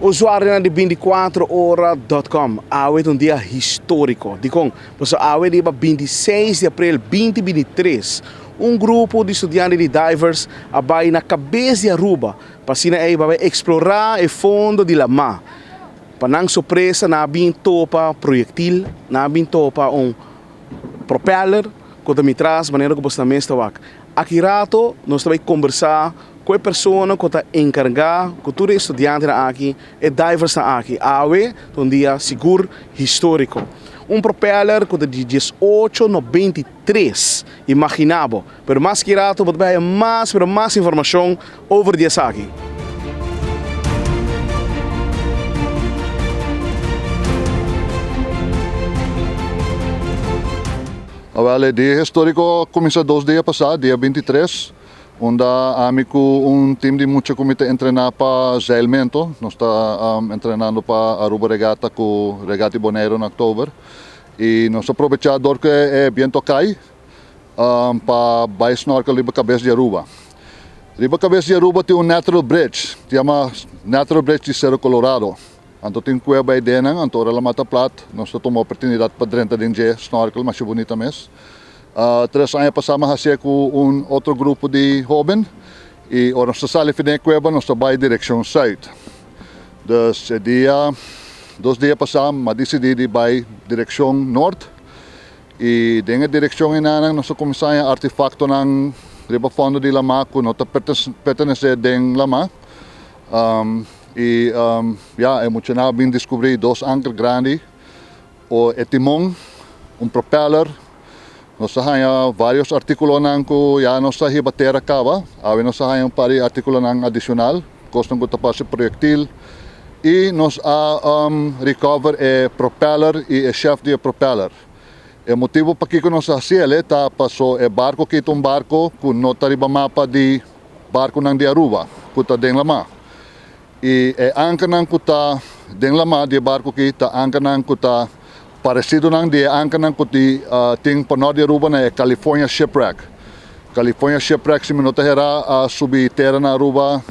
Usuarionan di binticuatro ora dot com, awe ta un dia historico. Dicon? Pasobra awe riba bintiseis di april binti bintitres, un grupo di studiante di divers a bay na cabes di Aruba pa asina ey pa bay explora e fondo di lama. Pa nan sorpresa nan a bin topa proyectil, nan a bin topa un propeller cu ta mi tras manera cu boso ta mes ta wak. Aki rato nos ta bay combersa Ku e persona ku ta enkargá ku tur e estudiantenan aki, e diversnan aki. Awe ta un dia sigur históriko. Un propeller ku ta di diesocho 93, imaginá bo. Pero mas ki rato bo ta bai haya mas pero mas informashon over di esaki. Awel, e dia históriko a kuminsá dos dia pasá, dia 23. Unda ami ku un tim di mucha ku mi ta entrená pa zeilmento. Nos ta entrenando pa Aruba Regatta ku Regati Boneiru na oktober. I nos a probechá dor ku e biento a kai pa bai snorkel riba kabes di Aruba. Riba kabes di Aruba tin un natural bridge, ta yama Natural Bridge di Cerro Colorado. Anto tin kueba ei dennan, anto ora la mata plat nos ta tuma oportunidat pa drenta den dje snorkel, masha bunita mes. Tres aña pasá mi a hasié ku un otro grupo di hóben i ora nos ta sali for den e kueba nos ta bai direkshon sùit. Dus e dia, dos dia pasá mi a disidí di bai direkshon nort i den e direkshon enanan nos a kuminsá haña artefaktonan riba fondo di lamá ku no ta pertenesé den lamá. I ya, e muchanan a bin diskubrí dos anker grandi. O e timon, un propeller. Nos a haña varios artíkulonan ku ya nos a hiba tera kaba. Awe nos a haña un par di artíkulonan adishonal, kosnan ku ta parse proyektil. I nos a recover e propeller i e shèf di e propeller. E motibu pakiko nos a hasi el ta paso e barko aki ta un barko ku no ta riba mapa di barkonan di Aruba ku ta den lamá. I e ankernan ku ta den lamá di e barku akí ta ankernan ku ta paresidonan di e ankernan ku tin pa nort di Aruba na e California Shipwreck. California Shipwreck, si mi no ta herá, a subi tera na Aruba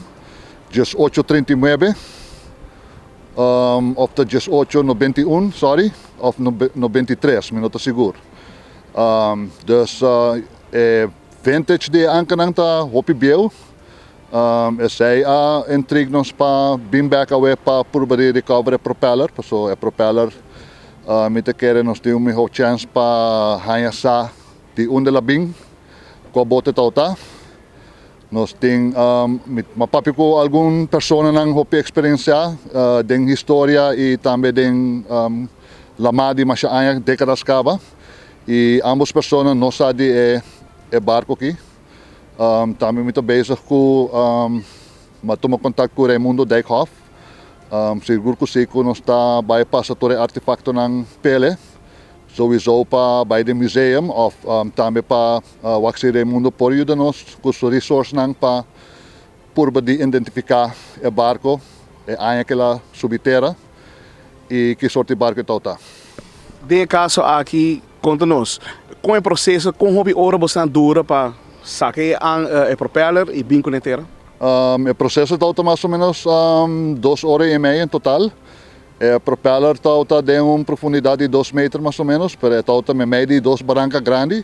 diesocho 39, òf ta diesocho 91, sòri, òf 93, mi no ta sigur. Dus e vintage di e ankernan ta hopi bieu. Esei a intrig nos pa bin bek awe pa purba di recover e propeller, paso e propeller mi ta kere nos tin un miho chance pa haña sa di unda el a bin, kua bote ta ota. Nos tin, mi a papia ku algun personanan hopi eksperensia den historia i tambe den lamá di masha aña, dekadas kaba, i ambos persona no sa di e barko aki. Tambe mi ta bezig ku mi a tuma kontak ku Raimundo Dijkhoff. Sigur ku si ku nos ta bai pasa tur e artefaktonan p'ele. Souiso pa bai den museum òf tambe pa wak si Raimundo por yuda nos ku su resourcenan pa purba di identifiká e barko, e aña ku el a subi tera i ki sorti barko e tabata. Den e kaso aki Konta nos, kon e proseso, kon hopi ora boso a dura pa saka e e propeller i bin kuné tera? E proseso tabata mas o menos dos ora i mei en total. E propeller tabata den un profundidat di dos meter mas o menos, pero e tabata meimei di dos baranka grandi.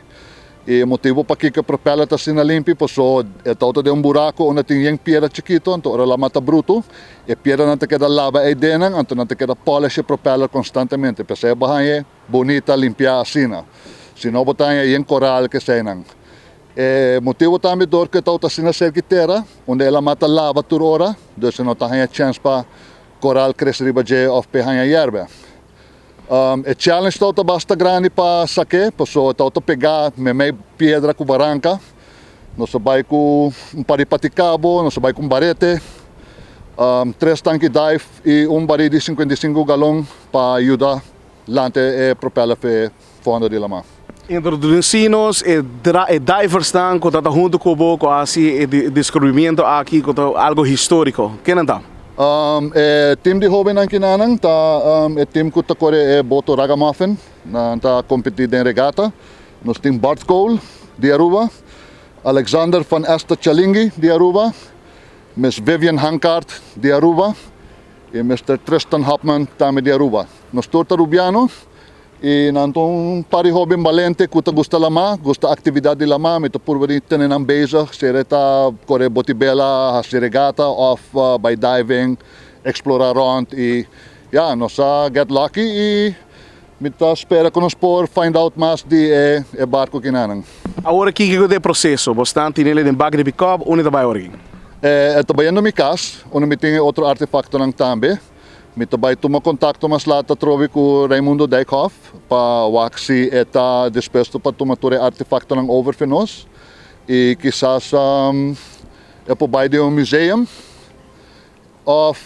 I e motibu pakiko e propeller ta asina limpi, paso e tabata den un buraku unda tin yen piedra chikito, anto ora lama ta brutu, e piedranan ta keda laba ei dennan, anto nan ta keda polish e propeller konstantemente. P'esei bo haña e. Bonita limpiá asina. Si no bo ta haña yen koral ke eseinan. E motibu tambe dor ku e tabata asina serka di tera, unda e lamá ta laba tur ora, dus e no ta haña chèns pa koral krese riba dje òf p'e haña yèrbè. E challenge tabata basta grandi pa sak'é, pasobra e tabata pegá meimei piedra ku baranka. Nos a bai ku un par di patikabo, nos a bai ku un barete, tres tanki dive i un barí di 55 galon pa yuda lanta e propeller p'e fondo di lamá. Introducí nos e e diversnan ku ta ta huntu ku bo ku a hasi e deskubrimiento aki ku ta algo históriko. Kennan ta? E tim di hóbennan kinanan ta e tim ku ta kore e boto Ragamuffin. Nan ta kompetí den regata. Nos tin Bart Kool di Aruba, Alexander van Ester Tjalingui di Aruba, Miss Vivian Hankart di Aruba. Y Mr. Tristan Hopman tambe di Aruba. Nos tur ta Rubiano y nan ta un par di hoben balente cu ta gusta lama, gusta actividad di lama, mi ta purba di tene nan bezig, sea ta core botibela, haci regata of bay diving, explora rond y ya, nos a get lucky y mi ta spera cu nos por find out mas di e barco kinanan. Awor aki kico ta e proceso? Bo ta tene den baki di pick-up, unda ta bay awor aki? Ta bayendo mi cas, unda mi tin otro artefactonan tambe. Mi ta bay tuma contacto mas laat atrobe cu Raimundo Dijkhoff pa wak si e ta dispuesto pa tuma tur e artefactonan over for nos. Y kisas e por bay den un museum of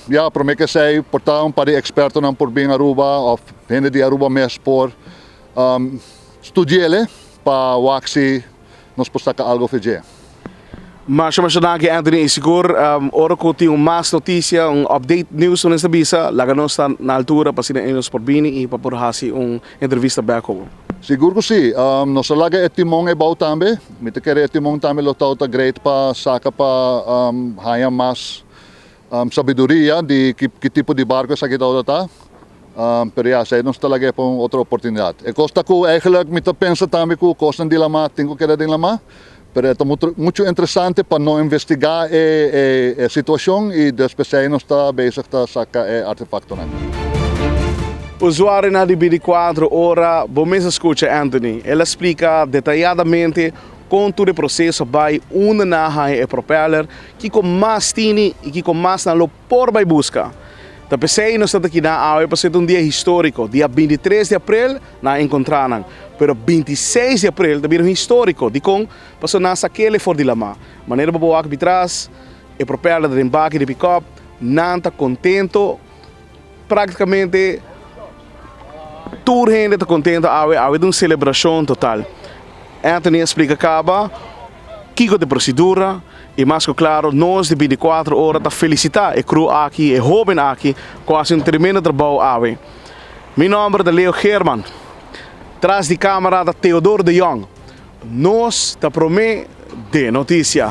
ja, prome cu esey por ta un par di expertonan por bin Aruba of hende di Aruba mes por studi'e pa wak si nos por saca algo for dje. Masha masha danki, Anthony, y sigur ora cu tin un mas noticia, un update news nos ta bisa, laga nos ta na altura pa asina nos por bini y pa por haci un entrevista back home. Sigur cu si. Nos a laga e timon abou tambe. Mi ta kere e timon tambe lo ta great pa saca pa haya mas sabiduria di ki tipo di barco esaki ta. Pero ja, esey nos ta laga pa un otro oportunidad. E cos ta cu eigenlijk mi ta pensa tambe cu cosnan di lama tin cu keda den lama, pero ta mucho, mucho interesante pa no investiga e situacion y despues nos ta bezig ta saca e artefactonan. Usuarionan di 24 Ora, bo mes a scucha Anthony. El a splica detayadamente con tur e proceso bay, unda nan a haya e propeller, kico mas tin y kico mas nan lo por bay busca. Ta p'esey nos ta aki na awe pa un dia historico. Dia 23 di april nan a encontra nan. Pero 26 di april tambe un historico. Di con paso nan a sak'e for di lama. Manera bo por atras, e propeller den baki di pick-up, nan ta contento. Practicamente tur hende ta contento awe, awe un celebracion total. Anthony a splica caba kico ta e procedura y mas cu claro, nos di 24 Ora ta felicita e crew aki, e hoben aki, cu a haci un tremendo trabou awe. Mi nomber ta Leo German. Tras di camera ta Theodore de Jong. Nos ta prome den noticia.